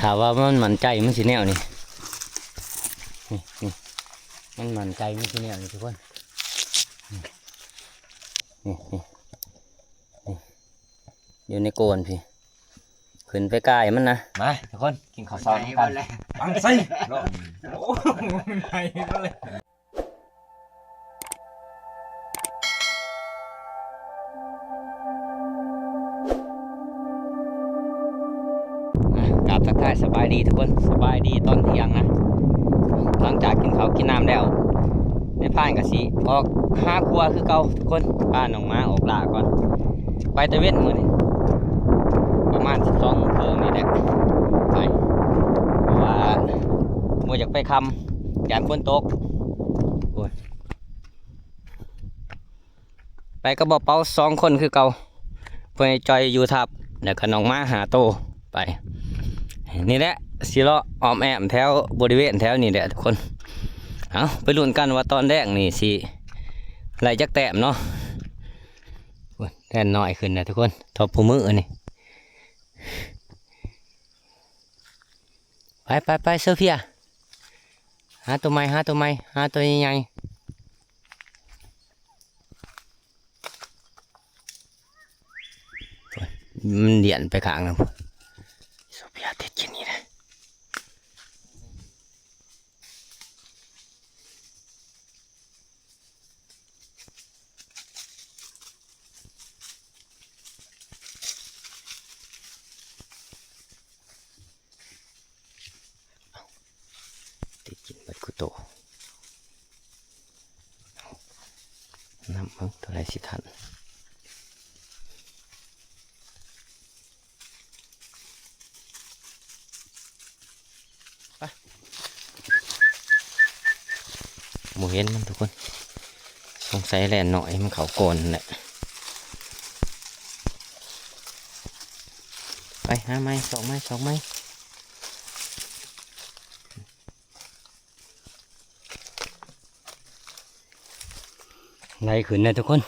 ຖ້າວ່າມັນໝັ້ນໃຈ ມັນຊິແນວນີ້ ນີ້ ນີ້ ມັນໝັ້ນໃຈ ມັນຊິແນວນີ້ທຸກຄົນ ນີ້ ນີ້ ນີ້ ນີ້ ຢູ່ໃນໂກນພີ້ ຂຶ້ນໄປກ່າຍມັນນະ. ມາທຸກຄົນ ກິນເຂົ້າເຊົ້ານຳກັນ. ຟັງຊິ ໂອ້ ໄປເບິດເລີຍ. ອ່ະ ກາບທັກທາຍສະບາຍດີທຸກຄົນ ສະບາຍດີຕອນທ່ຽງນະ. ຫຼັງຈາກກິນເຂົ້າກິນນ້ຳແລ້ວ ນາຍພານກໍຊິອອກຫາຄົວຄືເກົ່າທຸກຄົນ ພານ້ອງໝາອອກລ່າກ່ອນ ໄປຕາເວັນມື້ນີ້ ປະມານສິບສອງໂມງເຄິ່ງນີ້ແຫຼະ ໄປ ເພາະວ່າບໍ່ຢາກໄປຄ່ຳ ຢ້ານຝົນຕົກ. ໂອ້ຍ ໄປກັບບ່າວເປົາສອງຄົນຄືເກົ່າ ເພິ່ນໃຫ້ຈ່ອຍຢູ່ທັບ ແລ້ວກໍນ້ອງໝາຫ້າໂຕໄປ. ນີ້ແຫຼະ ຊິເລາະອ້ອມແອ້ມແຖວບໍລິເວນແຖວນີ້ແຫຼະທຸກຄົນ. ເອົາ ໄປລຸ້ນກັນວ່າຕອນແລງນີ້ຊິໄດ້ຈັກແຕ້ມເນາະ. ໂອ້ຍ ແລ່ນນ້ອຍຂຶ້ນນະທຸກຄົນ ທອບຜູ້ມື້ນີ້. ໄປ ໄປ ໄປ ໂຊເຟຍ ຫາໂຕໃໝ່ ຫາໂຕໃໝ່ ຫາໂຕໃຫຍ່ໆ. ໂອ້ຍ ມັນລ່ຽນໄປຂ້າງນັ້ນ ໂຊເຟຍຕິດກິນນີ້ນະ. ຕິດກິນເບິດຄູ່ໂຕ ເອົາ ນັບເບິ່ງເທົ່າໃດຊິທັນ. ໄປ ບໍ່ເຫັນມັນທຸກຄົນ ສົງໄສແລ່ນໜ້ອຍ ມັນເຂົ້າໂກນແຫຼະ. ໄປຫາໃໝ່ ຊອກໃໝ່ ຊອກໃໝ່. ໄລ່ຂຶ້ນເດີທຸກຄົນ.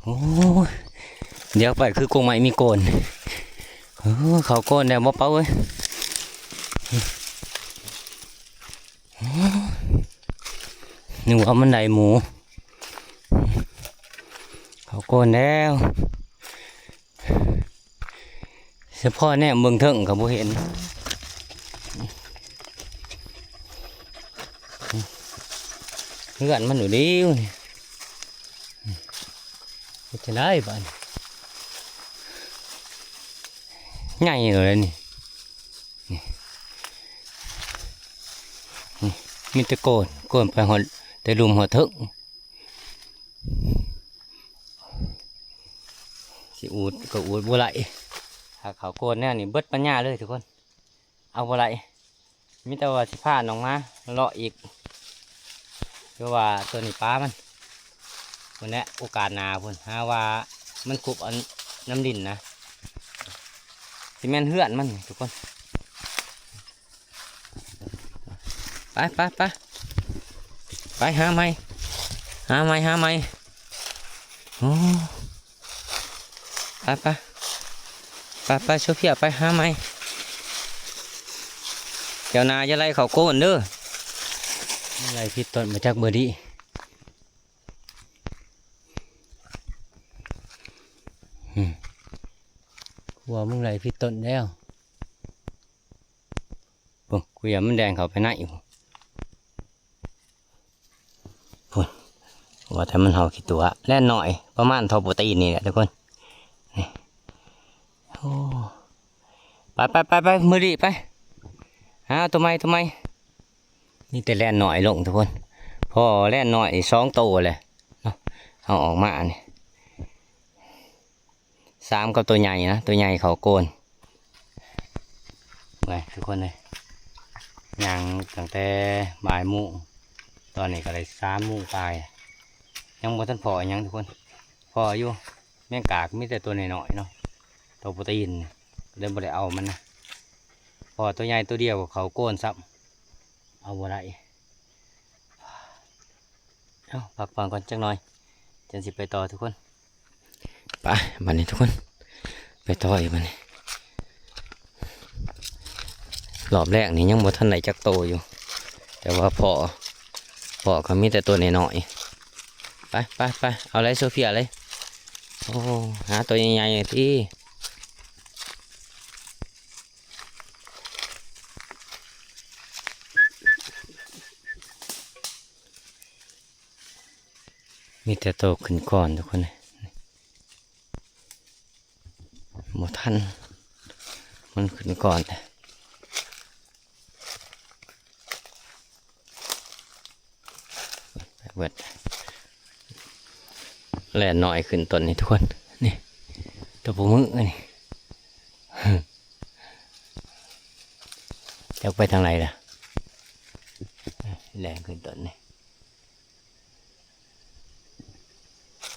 ໂອ້ຍ ດຽວໄປຄືກົງໄມ້ມີໂກນ. ເອີ ເຂົ້າໂກນແລ້ວບໍ່ເປົາເອີຍ. ນຶກວ່າມັນໄດ້ໝູ. ເຂົ້າໂກນແລ້ວ. ສະເພາະແນມເບິ່ງເທິງກໍບໍ່ເຫັນ ເຮືອນມັນຢູ່ດີວນີ້. ເຮັດຈັ່ງໃດບາດນີ້ ໃຫຍ່ໂລດແລ້ວນີ້. ນີ້ ນີ້ ມີແຕ່ໂກນ ໂກນໄປຮອດແຕ່ລຸ່ມຮອດເທິງ. ຊິອູດກໍອູດບໍ່ໄດ້ ຖ້າເຂົ້າໂກນແນວນີ້ເບິດປັນຍາເລີຍທຸກຄົນ ເອົາບໍ່ໄດ້. ມີແຕ່ວ່າຊິພານ້ອງມາເລາະອີກ ຄືວ່າຕົວນີ້ປາມັນ ພຸ້ນແຫຼະ ໂອກາດໜ້າພຸ້ນ ຫາວ່າມັນຄຸບອັນ ນຳດິນນະ ຊິແມ່ນເຮືອນມັນນີ້ທຸກຄົນ. ໄປ ໄປ ໄປ ໄປຫາໃໝ່ ຫາໃໝ່ ຫາໃໝ່. ໂອ້ ໄປ ໄປ ໄປ ໄປ ໂຊເຟຍ ໄປຫາໃໝ່. ແຖວໜ້າຢ່າໄລ່ເຂົ້າໂກນເດີ ໄລ່ຜິດຕົ້ນມາຈັກເບີດີ. ອືມ ວ່າມຶງໄລ່ຜິດຕົ້ນແລ້ວ. ໂອ້ ກູຢາມັນແລ່ນເຂົ້າໄປໃນພຸ້ນ ວ່າແຕ່ມັນເຫົ່າຂີ້ຕົວະ ແລ່ນໜ້ອຍ ປະມານທໍ່ໂປຣຕີນນີ້ແຫຼະທຸກຄົນ. ນີ້ ໂອ້ ໄປ ໄປ ໄປ ໄປ ມື້ນີ້ໄປ ຫາໂຕໃໝ່ ໂຕໃໝ່. ມີແຕ່ແລ່ນໜ້ອຍລົງທຸກຄົນ ພໍແລ່ນໜ້ອຍສອງໂຕແຫຼະເນາະ ເອົາອອກມານີ້. ສາມກັບຕົວໃຫຍ່ນະ ຕົວໃຫຍ່ເຂົ້າໂກນ. ເມື່ອຍທຸກຄົນເອີຍ ຍ່າງຕັ້ງແຕ່ບ່າຍໂມງ ຕອນນີ້ກໍໄດ້ສາມໂມງປາຍ ຍັງບໍ່ທັນພໍ້ຫຍັງທຸກຄົນ. ພໍ້ຢູ່ ແມງກາກມີແຕ່ຕົວນ້ອຍໆເນາະ ໂຕໂປຣຕີນ ເລີຍບໍ່ໄດ້ເອົາມັນນະ ເພາະວ່າຕົວໃຫຍ່ຕົວດຽວກໍເຂົ້າໂກນຊ້ຳ ເອົາບໍ່ໄດ້. ເອົາ ພັກຜ່ອນກ່ອນຈັກໜ່ອຍ ຈັ່ງຊິໄປຕໍ່ທຸກຄົນ. ໄປ ບັດນີ້ທຸກຄົນ ໄປຕໍ່ອີກບັດນີ້. ລອບແລກນີ້ຍັງບໍ່ທັນໄດ້ຈັກໂຕຢູ່ ແຕ່ວ່າພໍ້ ພໍ້ກໍມີແຕ່ໂຕນ້ອຍໆ. ໄປ ໄປ ໄປ ເອົາເລີຍໂຊເຟຍເລີຍ. ໂອ້ ຫາໂຕໃຫຍ່ໆຕິ. ມີແຕ່ໂຕຂຶ້ນກ່ອນທຸກຄົນເອີຍ. ບໍ່ທັນ ມັນຂຶ້ນກ່ອນ. ໄປເບິດ ແລ່ນນ້ອຍຂຶ້ນຕົ້ນນີ້ທຸກຄົນ. ນີ້ ໂຕຜູ້ມື້ນີ້ ຈັກໄປທາງໃດລະ ແລ່ນຂຶ້ນຕົ້ນນີ້.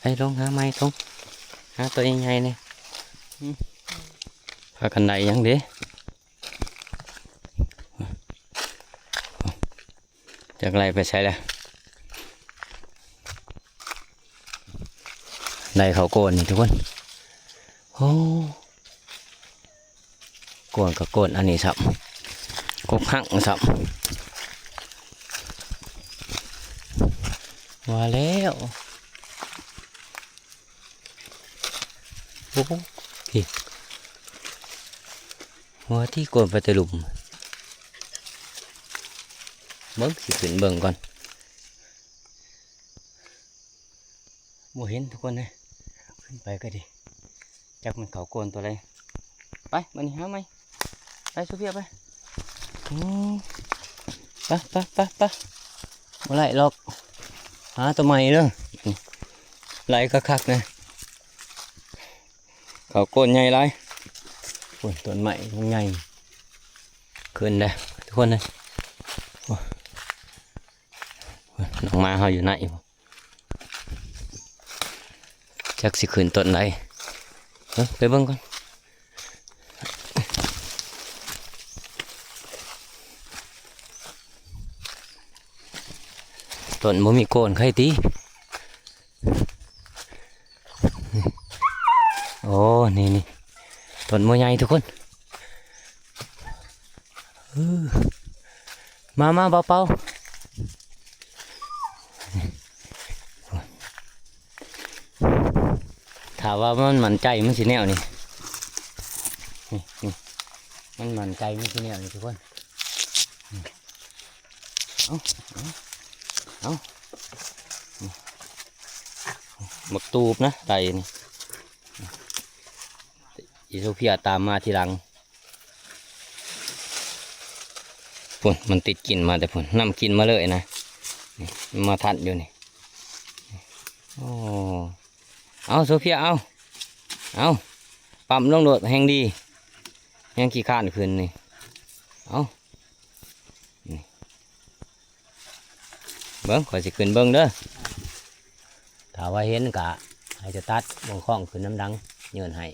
ໄປລົງຫາໃໝ່ ລົງຫາໂຕໃຫຍ່ໆນີ້. ອືມ ພາກັນໄດ້ຫຍັງເດ້ ຈັກໄລ່ໄປໃສລະ. ໄດ້ເຂົ້າໂກນນີ້ທຸກຄົນ. ໂອ້ ໂກນກໍໂກນອັນນີ້ຊ້ຳ ກົກຫັກຊ້ຳ ວ່າແລ້ວ. ໂອ້ ພີ້ ວ່າທີ່ໂກນໄປແຕ່ລຸ່ມ. ເບິ່ງ ຊິຂຶ້ນເບິ່ງກ່ອນ. ບໍ່ເຫັນທຸກຄົນເອີຍ ຂຶ້ນໄປກໍດີ ຈັກມັນເຂົ້າໂກນຕົວໃດ. ໄປ ບາດນີ້ຫາໃໝ່ ໄປໂຊເຟຍໄປ. ອືມ ໄປ ໄປ ໄປ ໄປ ບໍ່ໄລ່ດອກ ຫາຕົວໃໝ່ເດີ. ໄລ່ຄັກໆນະ ເຂົ້າໂກນໃຫຍ່ຫຼາຍ. ໂອ້ຍ ຕົ້ນໄມ້ມັນໃຫຍ່ ຂຶ້ນເດີທຸກຄົນເອີຍ. ໂອ້ຍ ໂອ້ຍ ນ້ອງໝາເຮົາຢູ່ໃນ ຈັກຊິຂຶ້ນຕົ້ນໃດ ເອີ ໄປເບິ່ງກ່ອນ. ຕົ້ນບໍ່ມີໂກນໃຄຕິ. ໂອ້ ນີ້ໆ ຕົ້ນບໍ່ໃຫຍ່ທຸກຄົນ. ເອີ ມາ ມາ ເບົາເປົາ. ຖ້າວ່າມັນໝັ້ນໃຈມັນຊິແນວນີ້ ນີ້ ນີ້ ມັນໝັ້ນໃຈມັນຊິແນວນີ້ທຸກຄົນ. ເອົາ ເອົາ ເອົາ ບັກຕູບນະ ໄຕນີ້ ອີໂຊເພຍຕາມມາທີຫຼັງ. ພຸ້ນ ມັນຕິດກິ່ນມາແຕ່ພຸ້ນ ນຳກິ່ນມາເລີຍນະ ນີ້ ມາທັດຢູ່ນີ້. ໂອ້ ເອົາ ໂຊເພຍ ເອົາ ເອົາ ປ້ຳລົງໂລດ ແຮງດີ ແຮງຂີ້ຄ້ານຂຶ້ນນີ້. ເອົາ ນີ້ ເບິ່ງ ຂ້ອຍຊິຂຶ້ນເບິ່ງເດີ ຖ້າວ່າເຫັນກະໃຫ້ຈະຕັດ ເບິ່ງ ຄ້ອງຂຶ້ນນຳດັງ ຍື່ນໃຫ້.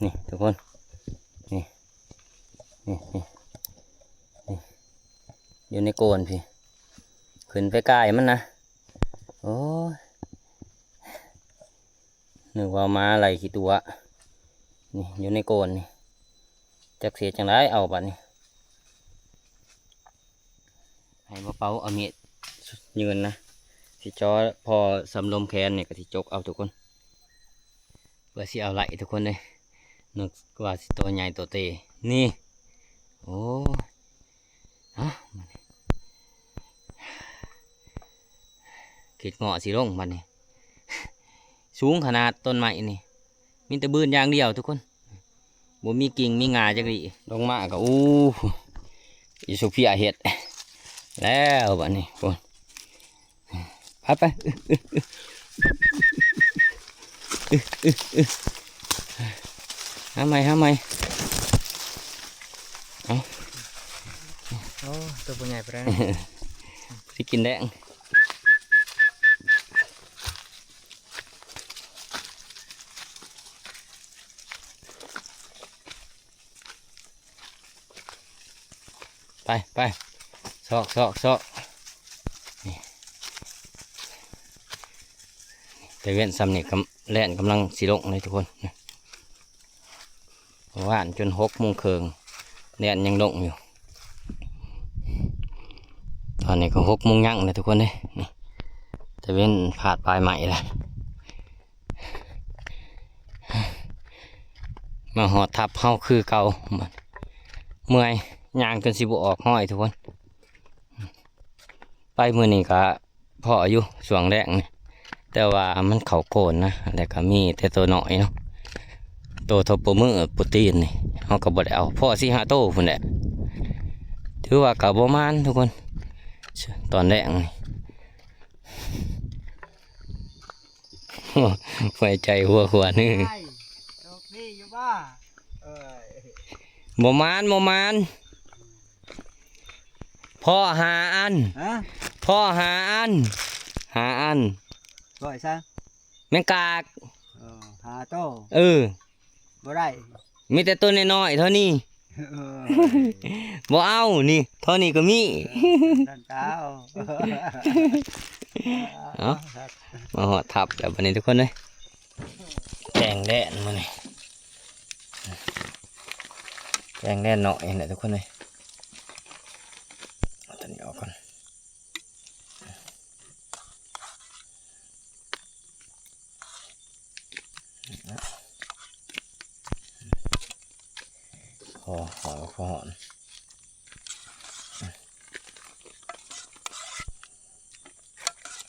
ນີ້ທຸກຄົນ ນີ້ ນີ້ ນີ້ ນີ້ ຢູ່ໃນໂກນພີ້ ຂຶ້ນໄປກາຍມັນນະ. ໂອ້ຍ ນຶກວ່າໝາໄລ່ຂີ້ຕົວະ ນີ້ ຢູ່ໃນໂກນນີ້ ຈັກຊິເຮັດຈັ່ງໃດເອົາບາດນີ້. ໃຫ້ບໍ່ເປົາເອົາມີດຍື່ນນະ ຊິຈໍພໍສຳລົມແຂນນີ້ ກໍຊິຈົກເອົາທຸກຄົນ ເພື່ອຊິເອົາໄລ່ທຸກຄົນເດ້. ນຶກວ່າຊິໂຕໃຫຍ່ໂຕເຕ ນີ້ ໂອ້ຍ ເອົ້າ ບາດນີ້ ຄິດເງາະຊິລົງບາດນີ້ ສູງຂະໜາດຕົ້ນໄມ້ນີ້ ມີແຕ່ບືນຢ່າງດຽວທຸກຄົນ ບໍ່ມີກິ່ງມີງ່າຈັກດີ້. ລົງມາກໍ ໂອ້ ອີໂຊເພຍເຮັດແລ້ວບາດນີ້ ໂອ້ ໄປ ໄປ ຫາໃໝ່ ຫາໃໝ່ ເອົາ ໂອ້ ຕົວບໍ່ໃຫຍ່ປານໃດ ຊິກິນແດງ. ໄປ ໄປ ຊອກ ຊອກ ຊອກ ນີ້ ຕາເວັນສ່ຳນີ້ກຳ ແລ່ນກຳລັງຊິລົງເລີຍທຸກຄົນ ວານຈົນຫົກໂມງເຄິ່ງ ແດດຍັງລົງຢູ່. ຕອນນີ້ກໍຫົກໂມງຍັງແລ້ວທຸກຄົນເດ້. ນີ້ ຕາເວັນພາດປາຍໄມ້ແລ້ວ. ມາຮອດທັບເຮົາຄືເກົ່າ. ເມື່ອຍ ຍ່າງຈົນຊິບໍ່ອອກຮ້ອຍທຸກຄົນ. ໄປມື້ນີ້ກະພໍ້ຢູ່ຊ່ວງແລງນີ້ ແຕ່ວ່າມັນເຂົ້າໂກນນະ ແລ້ວກະມີແຕ່ໂຕນ້ອຍເນາະ ໂຕເທົ່າໂປມືໂປຣຕີນນີ້ ເຮົາກະບໍ່ໄດ້ເອົາ ພໍສີ່ຫ້າໂຕພຸ້ນແຫຼະ. ຖືວ່າກະບໍ່ໝານທຸກຄົນ ຕອນແລງນີ້ ຫົວໃຈຫົວຂວັນ. ໂຊກດີຢູ່ບໍ່? ເອີຍ ບໍ່ໝານ ບໍ່ໝານ. ພໍຫ້າອັນ ຮະ? ພໍຫ້າອັນ ຫ້າອັນ ປອຍຊະ ແມງກາກ. ເອີ ຫ້າໂຕ. ເອີ ບໍ່ໄດ້ ມີແຕ່ໂຕນ້ອຍໆເທົ່ານີ້. ເອີ ບໍ່ເອົາ ນີ້ເທົ່ານີ້ກໍມີ. ເອີ ນັ້ນກໍເອົາ. ເອົາ ມາຮອດທັບແລ້ວບັດນີ້ທຸກຄົນເອີຍ. ແກງແດດມື້ນີ້ ແກງແດດໜ້ອຍນີ້ແຫຼະທຸກຄົນເອີຍ. ເອົາຕົວນີ້ອອກກ່ອນ. ພໍ ພໍ ພໍ ພໍ.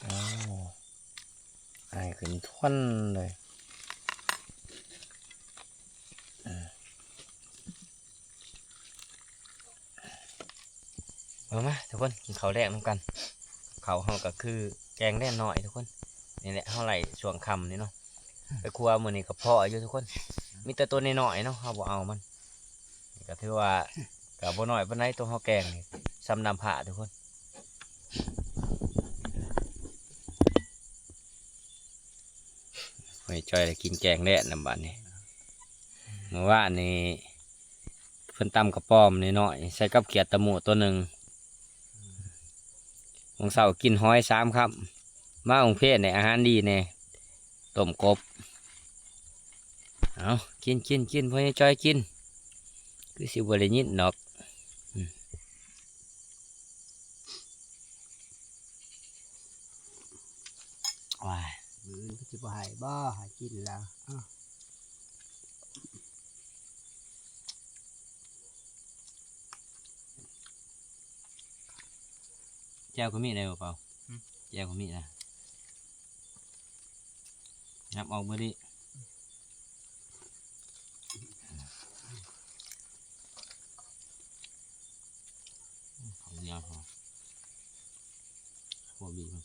ໂອ້ ອາຍຂຶ້ນທວນເລີຍ. ເອົາມາທຸກຄົນ ກິນເຂົ້າແລງນຳກັນ. ເຂົ້າເຮົາກໍຄືແກງແດດໜ້ອຍທຸກຄົນ. ນີ້ແຫຼະ ເຮົາໄລ່ຊ່ວງຄ່ຳນີ້ເນາະ ໄປຄົວມື້ນີ້ກໍພໍຢູ່ທຸກຄົນ. ມີແຕ່ໂຕນ້ອຍໆເນາະ ເຮົາບໍ່ເອົາມັນ. ນີ້ກໍຖືວ່າກໍບໍ່ນ້ອຍປານໃດ ໂຕເຮົາແກງນີ້ ສ່ຳນ້ຳພ້າທຸກຄົນ. ໄປຈ່ອຍໄດ້ກິນແກງແດດນຳບາດນີ້. ມື້ວານນີ້ເພິ່ນຕຳກະປອມນ້ອຍໆ ໃສ່ກັບຂຽດຕະໝູໂຕໜຶ່ງ. ມື້ເຊົ້າກິນຫອຍສາມຄຳ. ມາໂຮງຮຽນໄດ້ອາຫານດີແດ່ ຕົ້ມກົບ. ເອົາ ກິນ ກິນ ກິນ ພໍ່ໃຫຍ່ຈ່ອຍກິນ. ຄືຊິບໍ່ໄດ້ຍິນດອກ. ອືມ ວ້າຍ ມື້ອື່ນເພິ່ນຊິບໍ່ໃຫ້ບໍ່ ໃຫ້ກິນແລ້ວ. ອ້າວ ແຈ່ວກໍມີໄດ້ບໍ່ເປົາ? ຫືມ? ແຈ່ວກໍມີນະ. ຫຍັບອອກເບີດີ. ເອົາໜຽວພໍ ພໍບີບມັນ.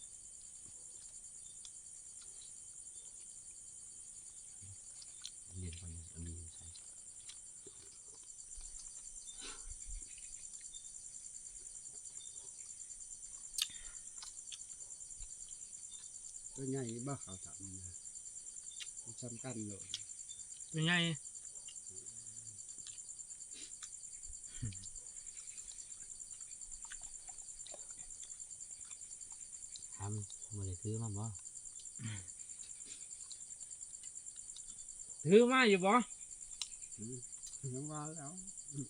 ເຢັນກ່ອນ ເອົາບີບໃສ່. ຕົວໃຫຍ່ບໍ່ ເຂົາທຳນີ້ນະ ມັນສ່ຳກັນໂລດ ຕົວໃຫຍ່. ຖາມ ບໍ່ໄດ້ຖືມາບໍ່? ຖືມາຢູ່ບໍ່? ອືມ ຍັງວ່າແລ້ວ ອືມ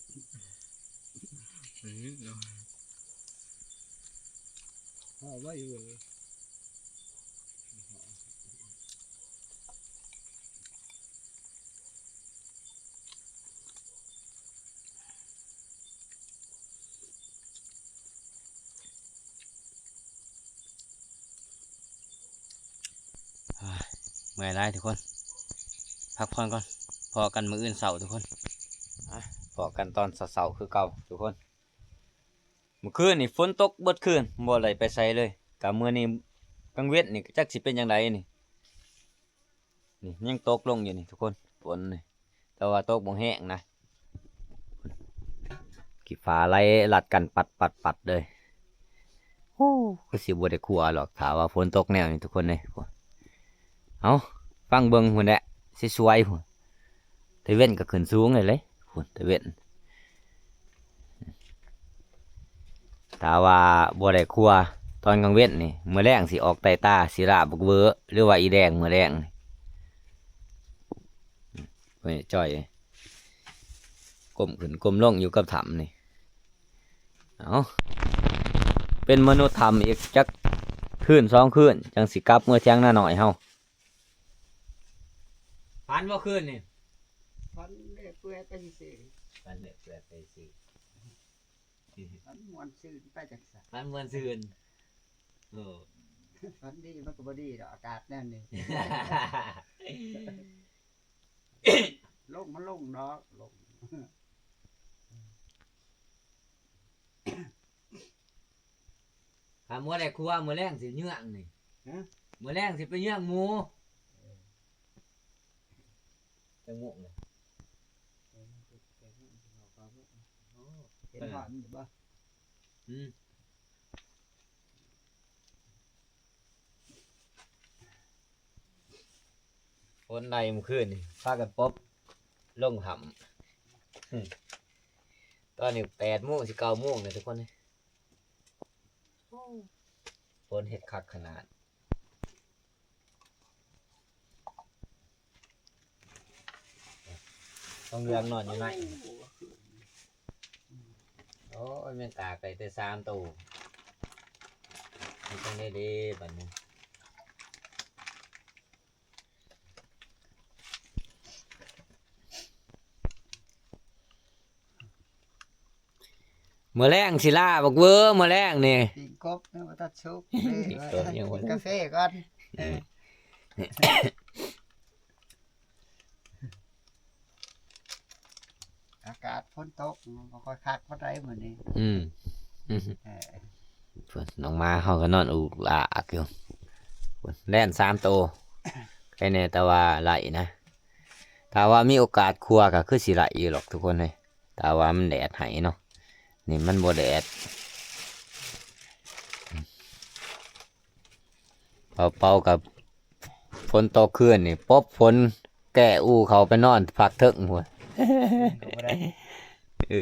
ເອົາໄວ້ຢູ່. ເມື່ອຍຫຼາຍທຸກຄົນ ພັກຜ່ອນກ່ອນ ພໍ້ກັນມື້ອື່ນເຊົ້າທຸກຄົນ. ອ່ະ ພໍ້ກັນຕອນເຊົ້າໆຄືເກົ່າທຸກຄົນ. ມື້ຄືນນີ້ຝົນຕົກເບິດຄືນ ບໍ່ໄດ້ໄປໃສເລີຍ. ກະມື້ນີ້ກາງເວັນນີ້ຈັກຊິເປັນຈັ່ງໃດນີ້. ນີ້ຍັງຕົກລົງຢູ່ນີ້ທຸກຄົນ ຝົນນີ້ ແຕ່ວ່າຕົກບໍ່ແຮງນະ. ຂີ້ຟ້າໄຫຼລັດກັນປັດໆໆເລີຍ. ໂອ້ ຄືຊິບໍ່ໄດ້ຄົວດອກ ຖ້າວ່າຝົນຕົກແນວນີ້ທຸກຄົນເອີຍ. ເອົາ ຟັງເບິ່ງພຸ້ນແຫຼະ ຊິສວຍພຸ້ນ. ຕາເວັນກໍຂຶ້ນສູງເລີຍເລີຍ ພຸ້ນ ຕາເວັນ. ຖ້າວ່າບໍ່ໄດ້ຄົວຕອນກາງເວັນນີ້ ມື້ແລງຊິອອກໃຕ້ຕາ ຊິລາບັກເວີ ຫຼືວ່າອີແດງມື້ແລງນີ້. ໂອ້ຍ ຈ່ອຍ ກົ້ມຂຶ້ນກົ້ມລົງຢູ່ກັບຖ້ຳນີ້. ເອົ້າ ເປັນມະນຸດຖ້ຳອີກຈັກຄືນສອງຄືນ ຈັ່ງຊິກັບເມືອຖຽງນານ້ອຍເຮົາ. ຝັນບໍ່ຄືນນີ້? ຝັນເລື່ອຍເປື່ອຍໄປຊື່ໆ. ຝັນເລື່ອຍເປື່ອຍໄປຊື່ໆ. ຝັນມ່ວນຊື່ນໄປຈັ່ງຊັ້ນ. ຝັນມ່ວນຊື່ນ. ໂອ້ ຝັນດີມັນກໍບໍ່ດີດອກ ອາກາດແນວນີ້. ລົງ ມັນລົງເນາະ ລົງ. ຖ້າມື້ໃດຄົວ ມື້ແລງຊິເຍືອງນີ້. ຮະ? ມື້ແລງຊິໄປເຍືອງໝູ. ເອີ ຈັກໂມງແລ້ວ? ເອີ ເປັນຮອດນີ້ບໍ່? ອືມ. ຝົນໄລ່ມື້ຄືນນີ້ ພາກັນປົບລົງຖ້ຳ. ຕອນນີ້ແປດໂມງ ຊິເກົ້າໂມງແລ້ວທຸກຄົນ. ໂອ້ ຝົນເຮັດຄັກຂະໜາດ. ທອງເຫຼືອງນອນຢູ່ໃນ. ໂອ້ຍ ແມ່ນຕາກໄດ້ແຕ່ສາມໂຕ. ເຮັດຈັ່ງໃດເດບັດນີ້? ມື້ແລງຊິລາບັກເວີ ມື້ແລງນີ້ ປີ້ງກົບຍັງບໍ່ທັນສຸກເດ້ ປີ້ງກົບຍັງບໍ່ທັນ ກິນກາເຟກ່ອນ. ເອີ ອາກາດຝົນຕົກ ບໍ່ຄ່ອຍຄັກປານໃດມື້ນີ້. ອືມ ເອີ ນ້ອງໝາເຮົາກໍນອນອຸກອາກຢູ່. ແລ່ນສາມໂຕ ໄຄແນ່ ແຕ່ວ່າໄລ່ນະ. ຖ້າວ່າມີໂອກາດຄົວກໍຄືຊິໄດ້ຢູ່ດອກທຸກຄົນເອີຍ ຖ້າວ່າມັນແດດໃຫ້ເນາະ. ນີ້ມັນບໍ່ແດດ ເປົ່າໆ ກັບຝົນຕົກຄືນນີ້ ປົບຝົນແກ້ອູ່ເຂົ້າໄປນອນພັກເທິງພຸ້ນ. ກໍບໍ່ໄດ້ ເອີ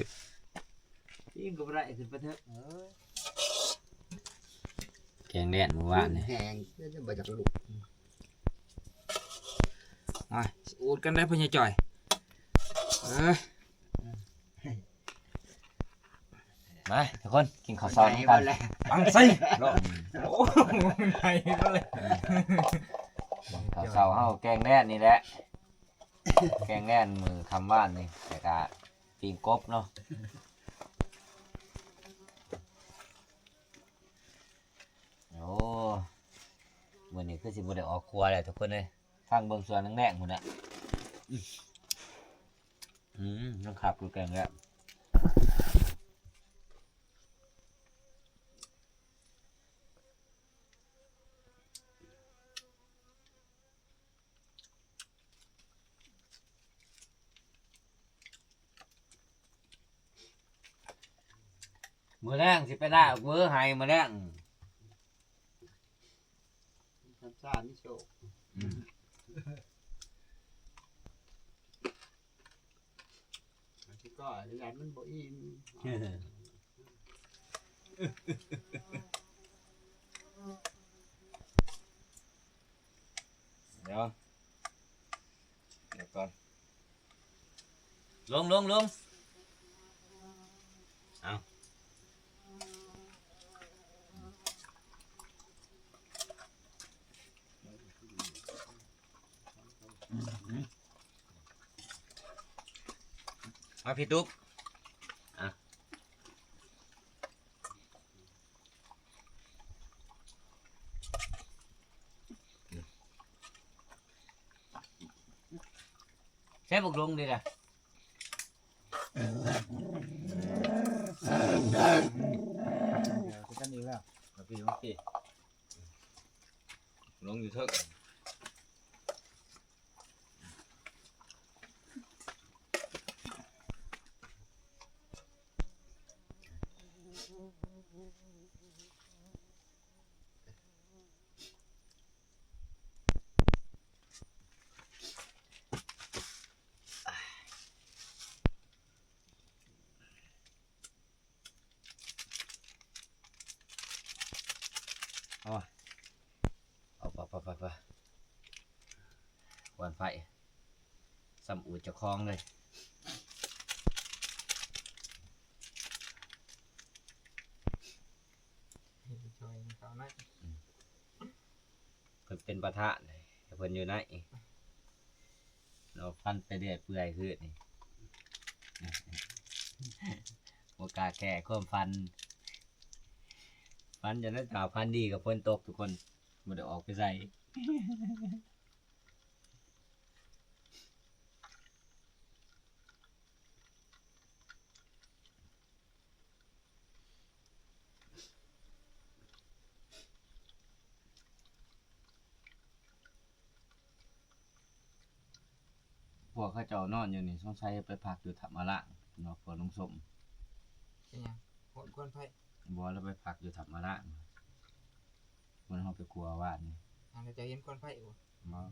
ອີງກໍບໍ່ໄດ້ ຂຶ້ນໄປເທິງ. ເອີ ແກງແດດມື້ວານນີ້ ແຮງ ຈະບໍ່ຢາກລຸກ. ມາ ຊິອູດກັນໄດ້ພໍ່ໃຫຍ່ຈ່ອຍ. ເອີ ມາທຸກຄົນ ກິນເຂົ້າເຊົ້ານຳກັນ. ອັງໄຊ ໂອ້ ໄປເລີຍ. ເຂົ້າເຊົ້າເຮົາແກງແດດນີ້ແຫຼະ ແກງແດດມື້ຄ່ຳວານນີ້ ແລ້ວກະປີ້ງກົບເນາະ. ໂອ້ ມື້ນີ້ຄືຊິບໍ່ໄດ້ອອກຄົວແລ້ວທຸກຄົນເອີຍ. ຟັງເບິ່ງສ່ວນແດງໆພຸ້ນນະ. ອືມ ຍັງຄັກຢູ່ແກງແດດ. ມື້ແລງຊິໄປລາກເວີໃຫ້ມື້ແລງ. ທຳຊານໂຊກ ອືມ ຊິກໍຢ້ານມັນບໍ່ອີ່ມ. ດຽວ ດຽວກ່ອນ ລົງ ລົງ ລົງ ເອົາ ມາພີ່ຕຸກ ອ່ະ ໃຊ້ບັກດົງເດ້ລະ ຄືກັນອີກແລ້ວ ມາພີ່ ມາພີ່ ລົງຢູ່ເທິງ. ໂອ້ຍ ເອົາ ໄປ ໄປ ໄປ ໄປ ຄວັນໄຟ ສ່ຳອູດເຈົ້າຂອງເລີຍ. ປະທະໃຫ້ເພິ່ນຢູ່ໃນ ເນາະ ຝັນໄປເລື້ອຍເປື່ອຍຄືນນີ້ ບໍ່ກ້າແກ້ຄວາມຝັນ ຝັນຈັ່ງໃດກໍຝັນດີ ກໍຝົນຕົກທຸກຄົນ ບໍ່ໄດ້ອອກໄປໃສ. ພວກເຂົາເຈົ້ານອນຢູ່ນີ້ ສົງໄສໄປພັກຢູ່ຖ້ຳອາລາງເນາະ ພວກລຸງສົມ. ເປັນຫຍັງ? ໂຫດກວນໄຟ? ບໍ່ ລາວໄປພັກຢູ່ຖ້ຳອາລາງ ເພິ່ນເຮົາໄປກົວວານນີ້. ອ້າວ ແລ້ວເຈົ້າເຫັນກວນໄຟບໍ່? ບໍ່.